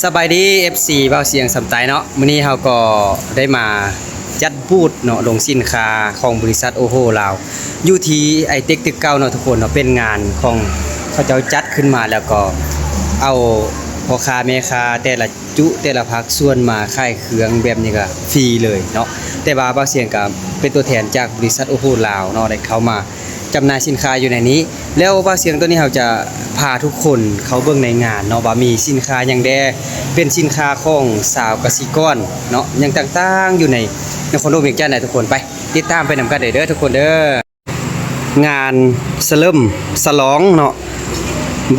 ສະບາຍດີ ເອັຟຊີ ບ່າວສຽງສຳໄຕເນາະ, ມື້ນີ້ເຮົາກໍໄດ້ມາຈັດບູດເນາະ ລົງສິນຄ້າຂອງບໍລິສັດໂອໂຫລາວ ຢູ່ທີ່ໄອເຕັກຕຶກເກົ່າເນາະທຸກຄົນເນາະ. ເປັນງານຂອງເຂົາເຈົ້າຈັດຂຶ້ນມາ ແລ້ວກໍເອົາພໍ່ຄ້າແມ່ຄ້າແຕ່ລະຈຸ ແຕ່ລະພາກສ່ວນມາຂາຍເຄື່ອງແບບນີ້ກໍຟຣີເລີຍເນາະ. ແຕ່ວ່າບ່າວສຽງກໍເປັນຕົວແທນຈາກບໍລິສັດໂອໂຫລາວເນາະ ໄດ້ເຂົ້າມາ ຈຳໜ່າຍສິນຄ້າຢູ່ໃນນີ້. ແລ້ວບ່າວສຽງຕອນນີ້ເຮົາຈະພາທຸກຄົນເຂົ້າເບິ່ງໃນງານເນາະ ວ່າມີສິນຄ້າຫຍັງແດ່ ເປັນສິນຄ້າຂອງຊາວກະສິກອນເນາະ ຫຍັງຕ່າງໆ ຢູ່ໃນນະຄອນຫຼວງວຽງຈັນນະທຸກຄົນ. ໄປຕິດຕາມໄປນຳກັນເດີ ເດີທຸກຄົນເດີ. ງານສະເຫຼີມສະຫຼອງເນາະ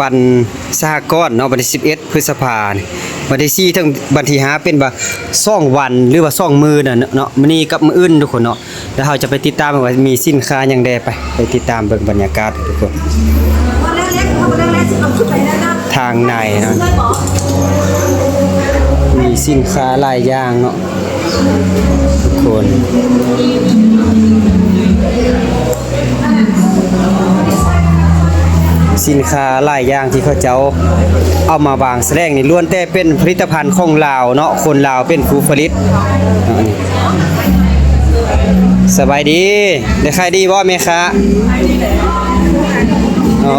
ບັນສະຫະກອນເນາະ ວັນທີສິບເອັດ ພຶດສະພານີ້ ວັນທີສີ່ ເຖິງວັນທີຫ້າ ເປັນວ່າສອງວັນ ຫຼືວ່າສອງມື້ນັ້ນເນາະ ມື້ນີ້ກັບມື້ອື່ນທຸກຄົນເນາະ. ແລ້ວເຮົາຈະໄປຕິດຕາມວ່າມີສິນຄ້າຫຍັງແດ່. ໄປ ໄປຕິດຕາມເບິ່ງບັນຍາກາດທຸກຄົນ ທາງໃນເນາະ ມີສິນຄ້າຫຼາຍຢ່າງເນາະ ທຸກຄົນ. ສິນຄ້າຫຼາຍຢ່າງທີ່ເຂົາເຈົ້າເອົາມາວາງສະແດງນີ້ ລ້ວນແຕ່ເປັນຜະລິດຕະພັນຂອງລາວເນາະ, ຄົນລາວເປັນຜູ້ຜະລິດ. ສະບາຍດີ ໄດ້ຂາຍດີບໍ່ແມ່ຄ້າ? ອໍ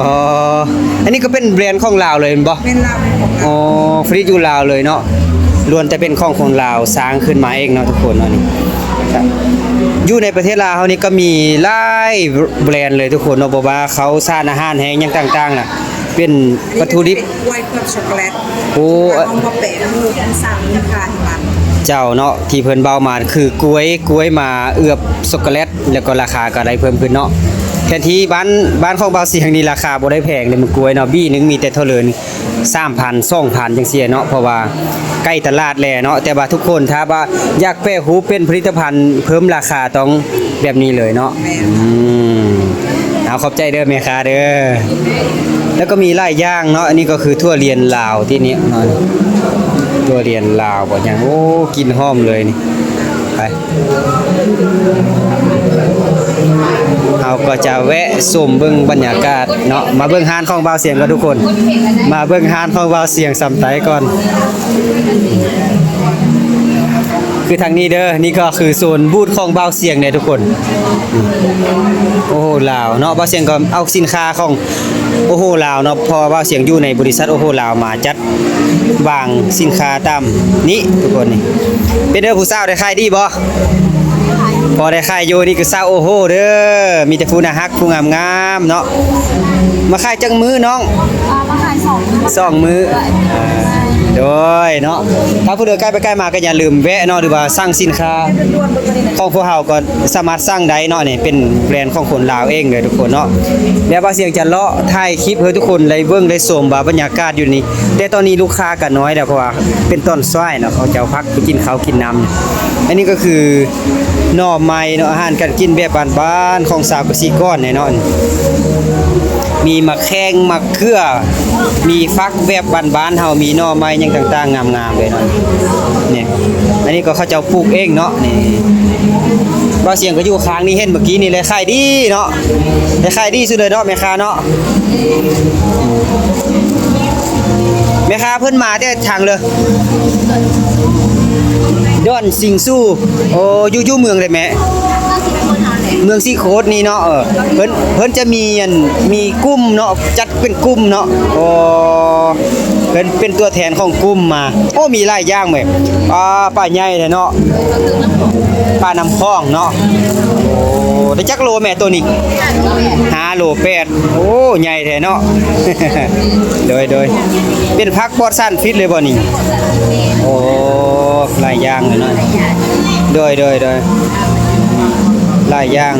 ອັນນີ້ກໍເປັນແບຣນຂອງລາວເລີຍແມ່ນບໍ່? ແມ່ນລາວ ອໍ ຜະລິດຢູ່ລາວເລີຍເນາະ, ລ້ວນແຕ່ເປັນຂອງຄົນລາວສ້າງຂຶ້ນມາເອງເນາະທຸກຄົນເນາະ. ນີ້ ຢູ່ໃນປະເທດລາວເຮົານີ້ກໍມີຫຼາຍແບຣນເລີຍທຸກຄົນເນາະ, ບໍ່ວ່າເຂົ້າສານອາຫານແຫ້ງຫຍັງຕ່າງໆນະ ເປັນວັດຖຸດິບ ກ້ວຍເຜືອກຊັອກໂກແລັດ. ໂອ້ ເອົາມາແປະຮູບສ້າງມູນຄ່າໃຫ້ມັນ. ເຈົ້າເນາະ ທີ່ເພິ່ນເວົ້າມາຄືກ້ວຍ ກ້ວຍມາເອືອບຊັອກໂກແລັດ ແລ້ວກໍລາຄາກໍໄດ້ເພີ່ມຂຶ້ນເນາະ. ແທນທີ່ບ້ານ ບ້ານຂອງບ່າວສຽງນີ້ລາຄາບໍ່ໄດ້ແພງເດ້ ມັນກ້ວຍເນາະ, ບີໜຶ່ງມີແຕ່ເທົ່າເລີ ສາມພັນ ສອງພັນ ຈັ່ງຊີ້ເນາະ, ເພາະວ່າໃກ້ຕະຫຼາດແຫຼະເນາະ. ແຕ່ວ່າທຸກຄົນຖ້າວ່າຢາກແປະຮູບເປັນຜະລິດຕະພັນເພີ່ມລາຄາ ຕ້ອງແບບນີ້ເລີຍເນາະ. ແມ່ນ ອືມ ເອົາ ຂອບໃຈເດີແມ່ຄ້າເດີ. ແລ້ວກໍມີຫຼາຍຢ່າງເນາະ, ອັນນີ້ກໍຄືຖົ່ວລຽນລາວທີ່ນີ້ເນາະ, ຖົ່ວລຽນລາວບໍ່ຫຍັງ. ໂອ້ ກິ່ນຫອມເລີຍນີ້. ໄປ ເຮົາກໍຈະແວະຊົມເບິ່ງບັນຍາກາດເນາະ, ມາເບິ່ງຮ້ານຂອງບ່າວສຽງກ່ອນທຸກຄົນ, ມາເບິ່ງຮ້ານຂອງບ່າວສຽງສຳໄຕກ່ອນ. ຄືທາງນີ້ເດີ, ນີ້ກໍຄືໂຊນບູດຂອງບ່າວສຽງເດ້ທຸກຄົນ. ໂອໂຫລາວເນາະ, ບ່າວສຽງກໍເອົາສິນຄ້າຂອງໂອໂຫລາວເນາະ, ເພາະວ່າບ່າວສຽງຢູ່ໃນບໍລິສັດໂອໂຫລາວມາຈັດ ວາງສິນຄ້າຕາມນີ້ທຸກຄົນນີ້. ເປັນເດີ ຜູ້ສາວໄດ້ຂາຍດີບໍ່? ພໍໄດ້ຂາຍຢູ່. ນີ້ຄືສາວໂອໂຫເດີ, ມີແຕ່ຜູ້ໜ້າຮັກ ຜູ້ງາມໆເນາະ. ມາຂາຍຈັກມື້ນ້ອງ? ອ່າ ມາຂາຍສອງມື້. ສອງມື້. ໂດຍ ອ່າ ໂດຍເນາະ. ຖ້າຜູ້ໃດໃກ້ໄປໃກ້ມາກໍຢ່າລືມແວະເນາະ, ຫຼືວ່າສັ່ງສິນຄ້າຂອງພວກເຮົາກໍ ສາມາດສັ່ງໄດ້ເນາະ. ນີ້ເປັນແບຣນຂອງຄົນລາວເອງເດີທຸກຄົນເນາະ. ແລ້ວບ່າວສຽງຈະເລາະຖ່າຍຄລິບໃຫ້ທຸກຄົນໄດ້ເບິ່ງໄດ້ຊົມວ່າບັນຍາກາດຢູ່ນີ້, ແຕ່ຕອນນີ້ລູກຄ້າກໍນ້ອຍແລ້ວ ເພາະວ່າເປັນຕອນສາຍເນາະ, ເຂົາເຈົ້າພັກໄປກິນເຂົ້າກິນນ້ຳ. ອັນນີ້ກໍຄືໜໍ່ໄມ້ເນາະ, ອາຫານການກິນແບບບ້ານໆຂອງຊາວກະສິກອນແນ່ນອນ. ມີໝາກແຂ້ງ ໝາກເຂືອ ມີຜັກແບບບ້ານໆເຮົາ, ມີໜໍ່ໄມ້ຫຍັງຕ່າງໆ ງາມໆເລີຍເນາະ. ນີ້ ອັນນີ້ກໍເຂົາເຈົ້າປູກເອງເນາະ. ນີ້ ບ່າວສຽງກໍຢູ່ຂ້າງນີ້ ເຫັນເມື່ອກີ້ນີ້ແຫຼະ, ຂາຍດີເນາະ, ໄດ້ຂາຍດີສຸດເລີຍເນາະ ແມ່ຄ້າເນາະ. ແມ່ຄ້າເພິ່ນມາແຕ່ທາງເລີ ດອນຊິງຊູ. ໂອ້ ຢູ່ ຢູ່ເມືອງໃດແມ່? ເມືອງສີໂຄດນີ້ເນາະ. ເອີ ເພິ່ນ ເພິ່ນຈະມີອັນ ມີກຸ່ມເນາະ, ຈັດເປັນກຸ່ມເນາະ. ໂອ້ ເພິ່ນເປັນຕົວແທນຂອງກຸ່ມມາ. ໂອ້ ມີຫຼາຍຢ່າງເວີຍ. ປາ ປາໃຫຍ່ແທ້ເນາະ, ປານ້ຳຂອງເນາະ. ໂອ້ ໄດ້ຈັກໂລແມ່ໂຕນີ້? ຫ້າໂລແປດ. ໂອ້ ໃຫຍ່ແທ້ເນາະ. ໂດຍ ໂດຍ ເປັນຜັກປອດສານພິດເລີຍບໍ່ນີ້? ໂອ້ ຫຼາຍຢ່າງເລີຍເນາະ. ໂດຍ ໂດຍ ໂດຍ ຫຼາຍຢ່າງ.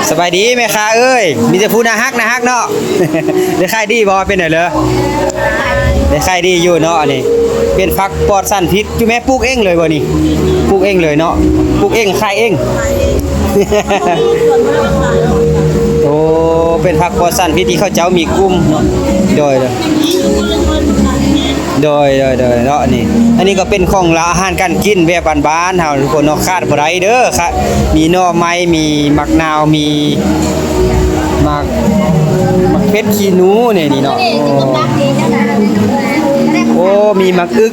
ສະບາຍດີແມ່ຄ້າເອີຍ, ມີແຕ່ຜູ້ໜ້າຮັກ ໜ້າຮັກເນາະ. ໄດ້ຂາຍດີບໍ່? ເປັນໃດເລີ? ໄດ້ຂາຍດີຢູ່ເນາະ. ອັນນີ້ເປັນຜັກປອດສານພິດ. ຈຸແມ່ປູກເອງເລີຍບໍ່ນີ້? ປູກເອງເລີຍເນາະ, ປູກເອງຂາຍເອງ. ໂອ້ ເປັນຜັກປອດສານພິດທີ່ເຂົາເຈົ້າມີກຸ່ມເນາະ. ໂດຍ ໂດຍ ໂດຍ ໂດຍ ໂດຍເນາະ. ນີ້ ອັນນີ້ກໍເປັນຂອງລາວ, ອາຫານການກິນແບບບ້ານໆເຮົາທຸກຄົນເນາະ, ຂາດບໍ່ໄດ້ເດີ. ມີໜໍ່ໄມ້ ມີໝາກນາວ ມີ ໝາກ ໝາກເຜັດຂີ້ໜູນີ້ ນີ້ເນາະ. ໂອ້ ມີໝາກອຶກ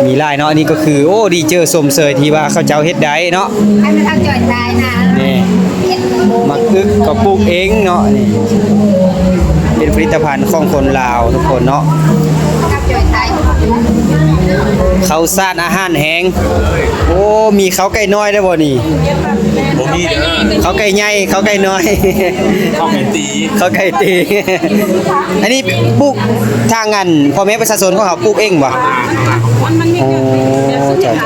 ມີຫຼາຍເນາະ. ອັນນີ້ກໍຄື ໂອ້ ດີເຈີຊົມເຊີຍທີ່ວ່າເຂົາເຈົ້າເຮັດໄດ້ເນາະ. ໃຫ້ມັນເອົາຈອຍຕາຍນະ ນີ້ ໝາກອຶກກໍປູກເອງເນາະ. ນີ້ເປັນຜະລິດຕະພັນຂອງຄົນລາວທຸກຄົນເນາະ. ເຂົ້າສານອາຫານແຮງ. ໂອ້ ມີເຂົ້າໄກ່ນ້ອຍໄດ້ບໍ່ນີ້? ບໍ່ມີເດີ. ເຂົ້າໄກ່ໃຫຍ່ ເຂົ້າໄກ່ນ້ອຍ ເຂົ້າໄກ່ຕີ ເຂົ້າໄກ່ຕີ. ອັນນີ້ປູກທາງອັນ ພໍ່ແມ່ປະຊາຊົນຂອງເຮົາປູກເອງບໍ່? ໂອ້ ເຈົ້າໆ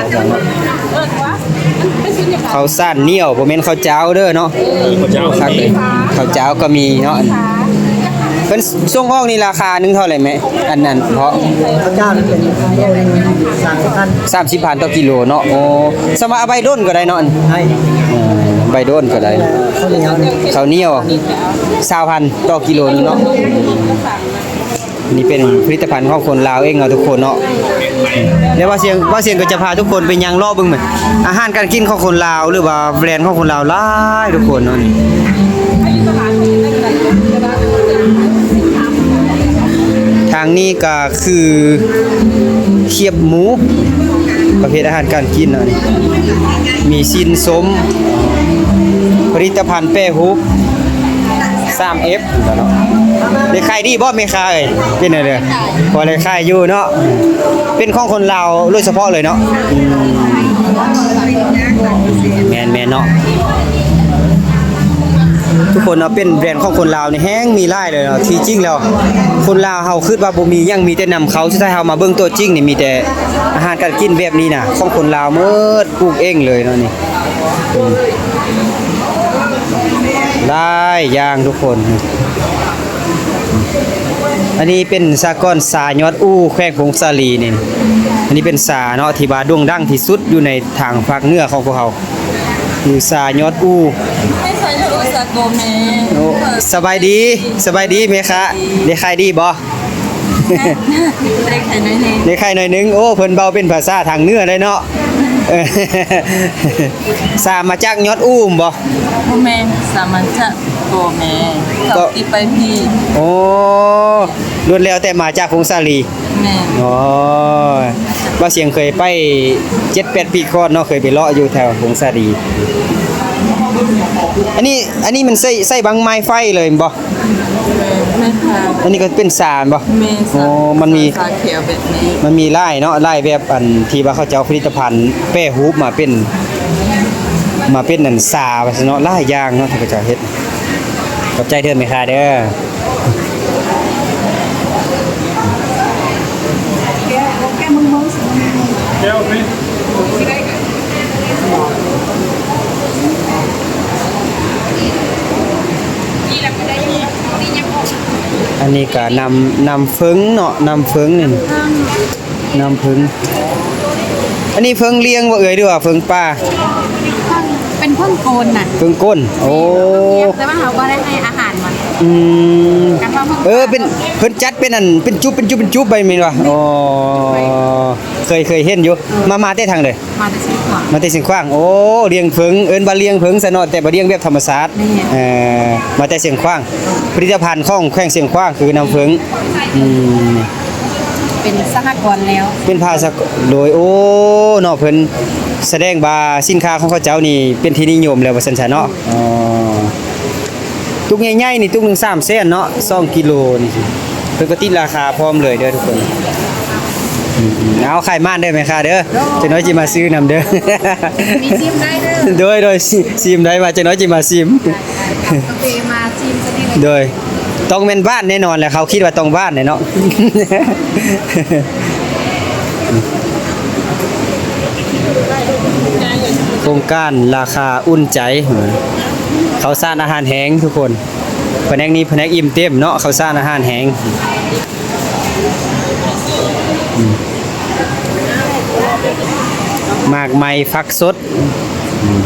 ເຂົ້າສານໜຽວ ບໍ່ແມ່ນເຂົ້າຈ້າວເດີເນາະ. ເຂົ້າຈ້າວ ຄັກເລີຍ ເຂົ້າຈ້າວກໍມີເນາະ. ເພິ່ນສົ່ງອອກນີ້ລາຄາໜຶ່ງເທົ່າໃດແມະ? ອັນນັ້ນເພາະ ເຂົ້າຈ້າວນີ້ເປັນໂລໜຶ່ງສາມສິບພັນ ສາມສິບພັນຕໍ່ກິໂລເນາະ. ໂອ້ ສາມາດເອົາໃບໂດນກໍໄດ້ເນາະ. ໃບໂດນກໍໄດ້. ເຂົ້າໜຽວນີ້ ເຂົ້າໜຽວ ຊາວພັນຕໍ່ກິໂລໜຶ່ງເນາະ. ນີ້ເປັນຜະລິດຕະພັນຂອງຄົນລາວເອງເນາະທຸກຄົນເນາະ. ແລ້ວວ່າສຽງ ວ່າສຽງກໍຈະພາທຸກຄົນໄປຍ່າງເລາະເບິ່ງແມ່ນ ອາຫານການກິນຂອງຄົນລາວ ຫຼືວ່າແບຣນຂອງຄົນລາວຫຼາຍທຸກຄົນເນາະ. ນີ້ ທາງນີ້ກໍຄືຄຽບໝູ ປະເພດອາຫານການກິນເນາະ. ນີ້ ມີຊີ້ນສົ້ມ ຜະລິດຕະພັນແປຮູບ ສາມເອັຟ ເນາະ. ໄດ້ຂາຍດີບໍ່ແມ່ຄ້າເອີຍ? ເປັນແນວໃດ? ພໍໄດ້ຂາຍຢູ່ເນາະ. ເປັນຂອງຄົນລາວໂດຍສະເພາະເລີຍເນາະ. ອືມ ແມ່ນໆ ເນາະ ທຸກຄົນເນາະ. ເປັນແບຣນຂອງຄົນລາວນີ້ແຮງມີຫຼາຍເລີຍເນາະ. ທີ່ຈິງແລ້ວຄົນລາວເຮົາຄິດວ່າບໍ່ມີຫຍັງ ມີແຕ່ນຳເຂົ້າ. ສຸດທ້າຍເຮົາມາເບິ່ງຕົວຈິງນີ້ ມີແຕ່ອາຫານການກິນແບບນີ້ນະ ຂອງຄົນລາວໝົດ ປູກເອງເລີຍເນາະ. ນີ້ ອືມ ຫຼາຍຢ່າງທຸກຄົນ. ອັນນີ້ເປັນສາກອນຊາຍອດອູ່ ແຂວງຜົ້ງສາລີນີ້. ອັນນີ້ເປັນຊາເນາະ ທີ່ວ່າໂດ່ງດັງທີ່ສຸດຢູ່ໃນທາງພາກເໜືອຂອງພວກເຮົາ ຄືຊາຍອດອູ່. ໂອ້ ສະບາຍດີ ສະບາຍດີແມ່ຄ້າ ໄດ້ຂາຍດີບໍ່? ໄດ້ຂາຍໜ້ອຍໜຶ່ງ ໄດ້ຂາຍໜ້ອຍໜຶ່ງ. ໂອ້ ເພິ່ນເວົ້າເປັນພາສາທາງເໜືອໄດ້ເນາະ. ເອີ ຊາມາຈາກຍອດອູ່ບໍ? ບໍ່ແມ່ນ ຊາມາຈາກພໍ່ແມ່ ເຂົາຕິໄປພີ້. ໂອ້ ລ້ວນແລ້ວແຕ່ມາຈາກຜົ້ງສາລີ. ແມ່ນ. ໂອ້ ບ່າວສຽງເຄີຍໄປເຈັດແປດປີກ່ອນເນາະ ເຄີຍໄປເລາະຢູ່ແຖວຜົ້ງສາລີ. ອັນນີ້ ອັນນີ້ມັນໃຊ້ ໃຊ້ບັ້ງໄມ້ໄຟເລີຍແມ່ນບໍ່? ແມ່ນ ອັນນີ້ກໍເປັນຊາແມ່ນບໍ່? ແມ່ນ. ໂອ້ ມັນມີ ຊາຂຽວແບບນີ້ ມັນມີຫຼາຍເນາະ ຫຼາຍແບບ ອັນທີ່ວ່າເຂົາເຈົ້າເອົາຜະລິດຕະພັນແປຮູບມາເປັນ ມາເປັນອັນຊາວ່າຊັ້ນເນາະ ຫຼາຍຢ່າງເນາະທີ່ເຂົາເຈົ້າເຮັດ. ຂອບໃຈເດີແມ່ຄ້າເດີ. ອັນນີ້ກະນ້ຳ ນ້ຳເຜິ້ງເນາະ ນ້ຳເຜິ້ງນີ້ ນ້ຳເຜິ້ງ. ອັນນີ້ເຜິ້ງລ້ຽງບໍ່ເອີຍ ຫຼືວ່າເຜິ້ງປ່າ? ເປັນເຜິ້ງໂກນນະ ເຜິ້ງໂກນ. ໂອ້ ແຕ່ວ່າເຮົາບໍ່ໄດ້ໃຫ້ອາຫານມັນ. ອືມ ເອີ ເປັນ ເພິ່ນຈັດເປັນອັນ ເປັນຈຸບ ເປັນຈຸບ ເປັນຈຸບໄປແມ່ນບໍ່? ອໍ ເຄີຍ ເຄີຍເຫັນຢູ່. ມາ ມາແຕ່ທາງໃດ? ມາແຕ່ຊຽງຂວາງ ມາແຕ່ຊຽງຂວາງ. ໂອ້ ລ້ຽງເຜິ້ງ ເອີ້ນວ່າລ້ຽງເຜິ້ງຊະເນາະ ແຕ່ບໍ່ລ້ຽງແບບທຳມະຊາດ. ແມ່ນ. ເອີ ມາແຕ່ຊຽງຂວາງ. ຜະລິດຕະພັນຂອງແຂວງຊຽງຂວາງຄືນ້ຳເຜິ້ງ. ອືມ ເປັນສະຫະກອນແລ້ວ ເປັນພາສະ ໂດຍ ໂອ້ ເນາະ ເພິ່ນສະແດງວ່າສິນຄ້າຂອງເຂົາເຈົ້ານີ້ເປັນທີ່ນິຍົມແລ້ວວ່າຊັ້ນຊະເນາະ. ອໍ ຕຸກໃຫຍ່ໆນີ້ ຕຸກໜຶ່ງສາມແສນເນາະ ສອງກິໂລນີ້. ເພິ່ນກໍຕິດລາຄາພ້ອມເລີຍເດີທຸກຄົນ. ອືມໆ ເອົາ ຂາຍໝານເດີແມ່ຄ້າເດີ. ຈັກໜ້ອຍຊິມາຊື້ນຳເດີ. ມີຊີມໄດ້ເດີ. ໂດຍໆ ຊີມໄດ້ ວ່າຈັກໜ້ອຍຊິມາຊີມ. ກາເຟມາຊີມຊະນີ້. ໂດຍ ຕ້ອງແມ່ນຫວານແນ່ນອນແຫຼະ ເຮົາຄິດວ່າຕ້ອງຫວານແຫຼະເນາະ. ໂຄງການລາຄາອຸ່ນໃຈ ເຂົ້າສານອາຫານແຮງທຸກຄົນ. ພະແນກນີ້ພະແນກອີ່ມເຕັມເນາະ ເຂົ້າສານອາຫານແຮງ. ອືມ ໝາກໄມ້ ຜັກສົດ. ອືມ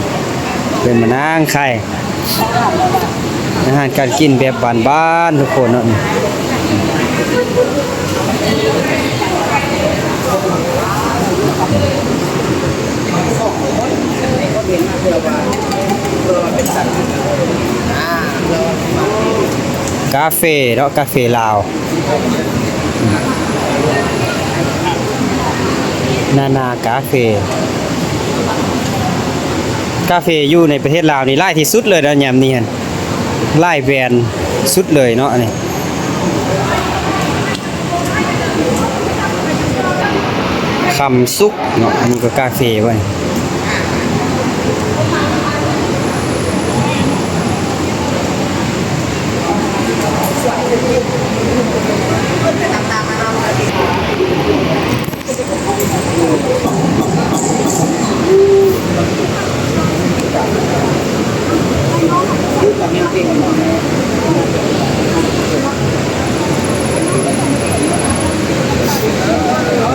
ເພິ່ນມານັ່ງຂາຍອາຫານການກິນແບບບ້ານໆ ທຸກຄົນເນາະ. ກາເຟເນາະ ກາເຟລາວ ນານາກາເຟ ກາເຟຢູ່ໃນປະເທດລາວນີ້ຫຼາຍທີ່ສຸດເລີຍນະ ຍາມນີ້ຫັ້ນ ຫຼາຍແບຣນສຸດເລີຍເນາະ ອັນນີ້ ຄຳສຸກເນາະ ອັນນີ້ກໍກາເຟເວີຍ.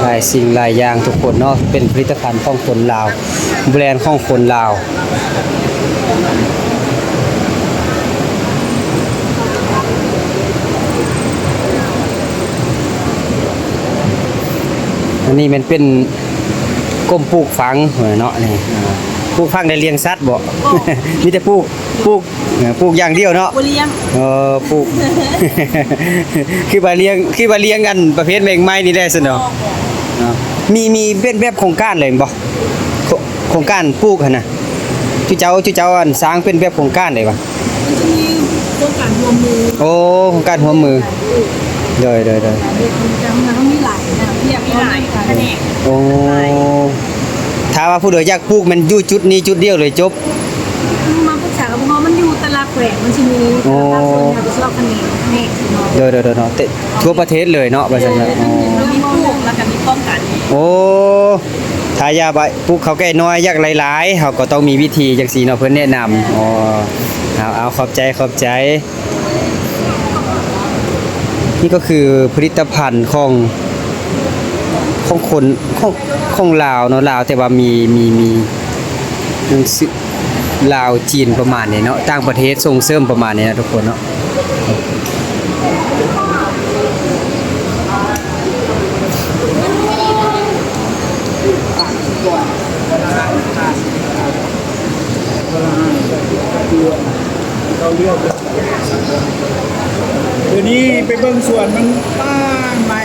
ຫຼາຍສິ່ງຫຼາຍຢ່າງທຸກຄົນເນາະ ເປັນຜະລິດຕະພັນຂອງຄົນລາວ ແບຣນຂອງຄົນລາວ. ອັນນີ້ແມ່ນເປັນກົມປູກຝັງເນາະ ນີ້ ອ່າ ປູກຝັງໄດ້ລ້ຽງສັດບໍ່? ບໍ່ ມີແຕ່ປູກ ປູກ ເອີ່ ປູກຢ່າງດຽວເນາະ ບໍ່ລ້ຽງ ເອີ ປູກ ຄິດວ່າລ້ຽງ ຄິດວ່າລ້ຽງອັນປະເພດແມງໄມ້ນີ້ແຫຼະຊັ້ນເນາະ ບໍ່ ເນາະ ມີ ມີເປັນແບບໂຄງການເລີຍແມ່ນບໍ່? ໂຄ ໂຄງການປູກຫັ້ນນະ ຈຸເຈົ້າ ຈຸເຈົ້າອັນສ້າງເປັນແບບໂຄງການໄດ້ບໍ່? ມັນຈະມີໂຄງການຮ່ວມມື ໂອ້ ໂຄງການຮ່ວມມື ໂດຍ ໂດຍ ໂດຍ ມັນມີຫຼາຍນະ ວຽກ ມີຫຼາຍຂະແໜງ ໂອ້ ຖ້າວ່າຜູ້ໃດຢາກປູກແມ່ນຢູ່ຈຸດນີ້ຈຸດດຽວເລີຍຈົບ ມາປຶກສາກັບພວກເຮົາ ມັນຢູ່ແຕ່ລະແຂວງ ມັນຊິມີ ໂອ້ ແຕ່ລະພາກສ່ວນຮັບຜິດຊອບຂະແໜງ ຂະແໜງ ໂດຍ ໂດຍ ໂດຍ ເນາະ ເຕັມ ທົ່ວປະເທດເລີຍເນາະ ວ່າຊັ້ນເນາະ ເອີ ໂອ້ ມັນມີປູກ ແລ້ວກໍມີປ້ອງກັນ ໂອ້ ຖ້າຢາກໄປປູກເຂົ້າໃກ້ນ້ອຍ ຢາກຫຼາຍໆ ເຮົາກໍຕ້ອງມີວິທີຈັ່ງຊີ້ເນາະ ເພິ່ນແນະນຳ ອໍ ເອົາ ເອົາ ຂອບໃຈ ຂອບໃຈ. ນີ້ກໍຄືຜະລິດຕະພັນຂອງ ຂອງຄົນ ຂອງ ຂອງລາວເນາະ ລາວ ແຕ່ວ່າມີ ມີ ມີໜັງສືລາວຈີນປະມານນີ້ເນາະ ຕ່າງປະເທດສົ່ງເສີມປະມານນີ້ນະທຸກຄົນເນາະ. ດຽວນີ້ໄປເບິ່ງສວນມັນ ປ້າງໄມ້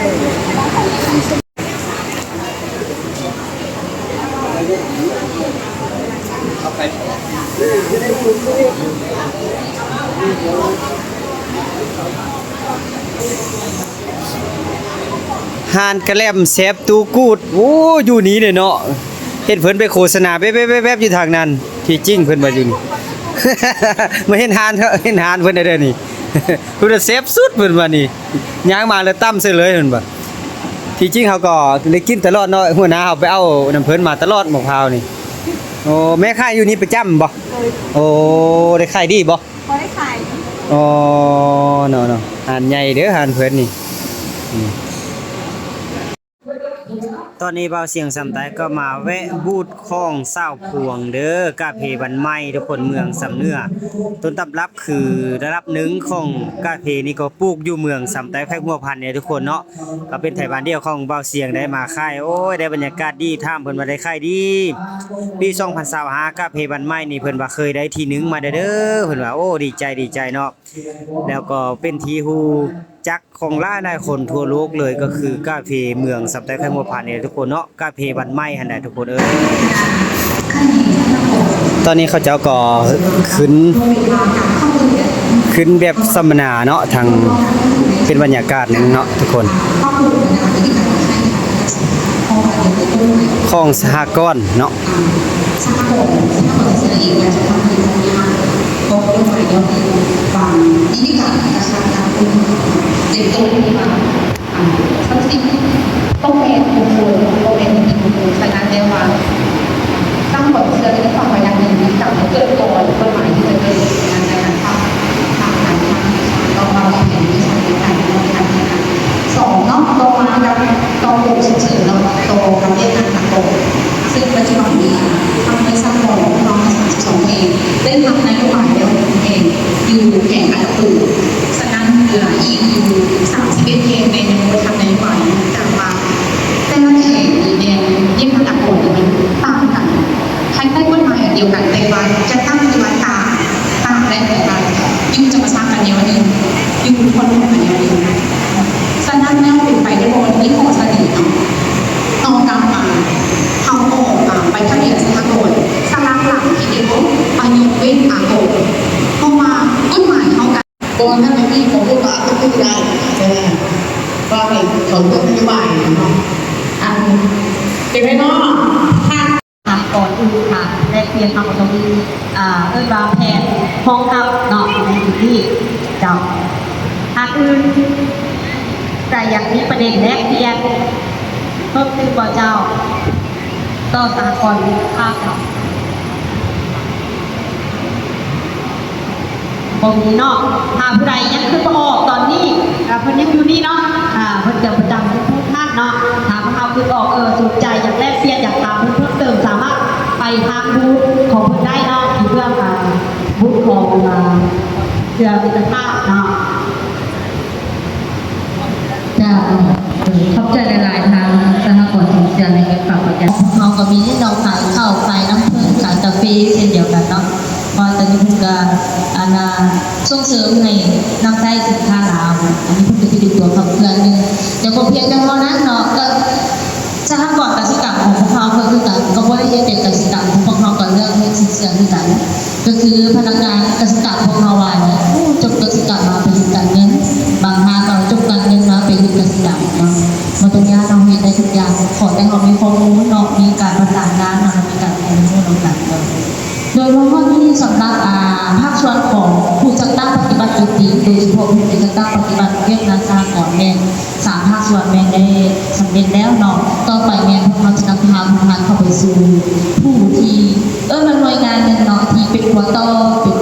ຮ້ານກະແລັມແຊບຕູ້ກູດ ໂອ້ ຢູ່ນີ້ເດ້ເນາະ ເຫັນເພິ່ນໄປໂຄສະນາແວບໆໆຢູ່ທາງນັ້ນ ທີ່ຈິງເພິ່ນວ່າຢູ່ນີ້ ມາເຫັນຮ້ານ ເຫັນຮ້ານເພິ່ນແດ່ເດີນີ້ ເພິ່ນວ່າແຊບສຸດເພິ່ນວ່ານີ້ ຍ່າງມາແລ້ວຕຳໃສ່ເລີຍເພິ່ນວ່າ ທີ່ຈິງເຮົາກໍໄດ້ກິນຕະຫຼອດເນາະ ຫົວໜ້າເຮົາໄປເອົານຳເພິ່ນມາຕະຫຼອດໝາກພ້າວນີ້ ໂອ້ ແມ່ຂາຍຢູ່ນີ້ປະຈຳບໍ່? ໂອ້ ໄດ້ຂາຍດີບໍ່? ພໍໄດ້ຂາຍ ອໍ ເນາະ ເນາະ ຮ້ານໃຫຍ່ເດີຮ້ານເພິ່ນນີ້ ອືມ ຕອນນີ້ບ່າວສຽງສຳໃຕ້ກໍມາແວະບູດຂອງສາວພວງເດີ ກາເຟບ້ານໃໝ່ທຸກຄົນ ເມືອງຊຳເໜືອ ຕົ້ນຕຳລັບຄືລະດັບໜຶ່ງຂອງກາເຟນີ້ ກໍປູກຢູ່ເມືອງຊຳໃຕ້ ແຂວງຫົວພັນນີ້ທຸກຄົນເນາະ ກໍເປັນໄທບ້ານດຽວຂອງບ່າວສຽງໄດ້ມາຂາຍ ໂອ້ຍ ໄດ້ບັນຍາກາດດີ ຖາມເພິ່ນວ່າໄດ້ຂາຍດີ ປີສອງພັນຊາວຫ້າ ກາເຟບ້ານໃໝ່ນີ້ ເພິ່ນວ່າເຄີຍໄດ້ທີໜຶ່ງມາແດ່ເດີ ເພິ່ນວ່າ ໂອ້ ດີໃຈ ດີໃຈເນາະ ແລ້ວກໍເປັນທີ່ຮູ້ຈັກຂອງຫຼາຍໆຄົນທົ່ວໂລກເລີຍ ກໍຄືກາເຟເມືອງຊຳໃຕ້ ແຂວງຫົວພັນນີ້ແຫຼະທຸກຄົນເນາະ ກາເຟບ້ານໃໝ່ຫັ້ນແຫຼະທຸກຄົນເອີຍ. ຕອນນີ້ເຂົາເຈົ້າກໍຂຶ້ນ ຂຶ້ນແບບສຳມະນາເນາະ ທາງ ເປັນບັນຍາກາດໜຶ່ງເນາະທຸກຄົນ ຂອງສະຫະກອນເນາະ. ສະຫະກອນ ສະຫະກອນເສດຖະກິດ ແລະ ສະຫະກອນ ບາງ ນິຕິກຳ ກະຊາກ ເປັນຕົ້ນ ທີ່ວ່າ ອ່າ ທັງສິ້ນ ຕ້ອງແມ່ນບຸກຄົນ ຕ້ອງແມ່ນນິຕິບຸກຄົນ. ສະນັ້ນແລ້ວວ່າ ສ້າງຄວາມເຊື່ອ ແລະ ຄວາມພະຍາຍາມ ໃນການເກີດກ່ອນ ກົດໝາຍທີ່ຈະເກີດ ໃນການ ທາງການ ທາງວິຊາ ຕ້ອງວ່າມີແຜນວິຊາ ໃນການ ສອງເນາະ ຕໍ່ມາ ຕໍ່ໂຄງສຸກເສີນເນາະ ຕໍ່ການແກ້ໄຂສາກົນ ຊຶ່ງປັດຈຸບັນນີ້ ທາງບໍລິສັດຂອງພວກເຮົາທັງສາມສິບສອງແຫ່ງ ໄດ້ຮັບນະໂຍບາຍແລ້ວໜຶ່ງແຫ່ງ ຢູ່ແຂວງອັດຕະປື. ສະນັ້ນ ເຫຼືອອີກຢູ່ສາມສິບເອັດແຫ່ງ ແມ່ນຍັງບໍ່ທັນນະໂຍບາຍ ເນື່ອງຈາກວ່າ ແຕ່ລະແຂວງນີ້ແມ່ນ ເກັບລັດຖະກອນນີ້ມັນຕ່າງກັນ ຄົນຂະຫຍັນເປັນ. ສະນັ້ນແລ້ວເປັນໄປໄດ້ບໍ່ ໃນຂໍ້ສະເໜີເນາະ ຕໍ່ກັບ ອ່າ ເຮົາອອກ ອ່າ ໃບທະບຽນສະຫະກອນສະຫຼັກຫຼັງທີ່ເປັນ ບໍ່ ປະຍົກເວັ້ນອາກົງ ເພາະວ່າກົດໝາຍເຮົາກະ ກ່ອນໜ້ານີ້ຂໍໂທດວ່າອາດຈະຄືໄດ້ ແຕ່ວ່າໃຫ້ເຂົາເລືອກນະໂຍບາຍເນາະ ອັນ ເປັນໄປເນາະ ຖ້າ ຂັ້ນຕອນອື່ນການແລກປ່ຽນເຮົາກໍຕ້ອງມີ ອ່າ ເອີ້ນວ່າແຜນຮອງຮັບເນາະ ໃນຈຸດນີ້ເຈົ້າ. ຫາກອື່ນໃຜຢາກມີປະເດັນແລກປ່ຽນເພີ່ມຕື່ມບໍ່ເຈົ້າ ຕໍ່ສະຫະກອນມິດຕະພາບເນາະ? ບໍ່ມີເນາະ. ຖ້າຜູ້ໃດຍັງຄິດບໍ່ອອກຕອນນີ້ ອ່າ ເພິ່ນຍັງຢູ່ນີ້ເນາະ ອ່າ ເພິ່ນຈະປະຈຳຢູ່ພຸດທະເນາະ. ຖ້າພວກເຮົາຄິດອອກ ເອີ ສົນໃຈຢາກແລກປ່ຽນ ຢາກຖາມເພິ່ນເພີ່ມເຕີມ ສາມາດໄປທາງບູດຂອງເພິ່ນໄດ້ເນາະ ທີ່ເບື້ອງ ອ່າ ບູດຂອງ ອ່າ ເຄືອມິດຕະພາບເນາະ. ເຈົ້າ ເອີ ຂອບໃຈຫຼາຍໆ ທາງສະຫະກອນຊົງເຊື້ອ ແລະ ເງິນຝາກປະຈຳ. ພວກເຮົາກໍມີເນາະ ຂາຍເຂົ້າ ຂາຍນ້ຳເຜິ້ງ ຂາຍກາເຟເຊັ່ນດຽວກັນເນາະ. ເພາະວ່າຕອນນີ້ເພິ່ນກໍ ອັນນ່າ ສົ່ງເສີມໃຫ້ນຳໃຊ້ສິນຄ້າລາວ ອັນນີ້ເພິ່ນກໍຈະເປັນຕົວຂັບເຄື່ອນໜຶ່ງ. ແຕ່ບໍ່ພຽງແຕ່ເທົ່ານັ້ນເນາະ ກໍສະຫະກອນກະສິກຳຂອງພວກເຮົາກໍຄືກັນ ກໍບໍ່ໄດ້ເຮັດແຕ່ກະສິກຳ ພວກເຮົາກໍເລືອກເຮັດສິນເຊື່ອຄືກັນ. ກໍຄືພະນັກງານກະສິກຳພວກເຮົາວ່ານີ້ ໂອ້ ຈົບກະສິກຳມາໄປເຮັດການເງິນ ບາງທ່ານກໍຈົບການເງິນມາໄປເຮັດກະສິກຳເນາະ. ບໍ່ຕ້ອງຢ້ານເນາະ ເຮັດໄດ້ທຸກຢ່າງ ຂໍແຕ່ເຮົາມີຂໍ້ມູນເນາະ ມີການປະສານງານເນາະ ມີການຮຽນຮູ້ນຳກັນເນາະ. ໂດຍຮວມຮອດນີ້ ສຳລັບ ອ່າ ພາກສ່ວນຂອງຜູ້ຈັດຕັ້ງປະຕິບັດຕົນເອງ ໂດຍສະເພາະຜູ້ຈັດຕັ້ງປະຕິບັດວຽກງານສະຫະກອນແມ່ນ ສາມພາກສ່ວນແມ່ນໄດ້ສຳເລັດແລ້ວເນາະ. ຕໍ່ໄປແມ່ນພວກເຮົາຈະນຳພາພວກທ່ານເຂົ້າໄປສູ່ຜູ້ທີ່ ເອີ້ນວ່າໜ່ວຍງານໜຶ່ງເນາະ ທີ່ເປັນຫົວຕໍ່ ເປັນ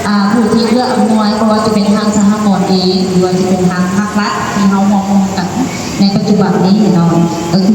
ອ່າ ຜູ້ທີ່ເອື້ອອຳນວຍ ບໍ່ວ່າຈະເປັນທາງສະຫະກອນເອງ ຫຼືວ່າຈະເປັນທາງພາກລັດ ທີ່ເຮົາຮ່ວມມືກັນໃນປັດຈຸບັນນີ້ເນາະ ກໍຄື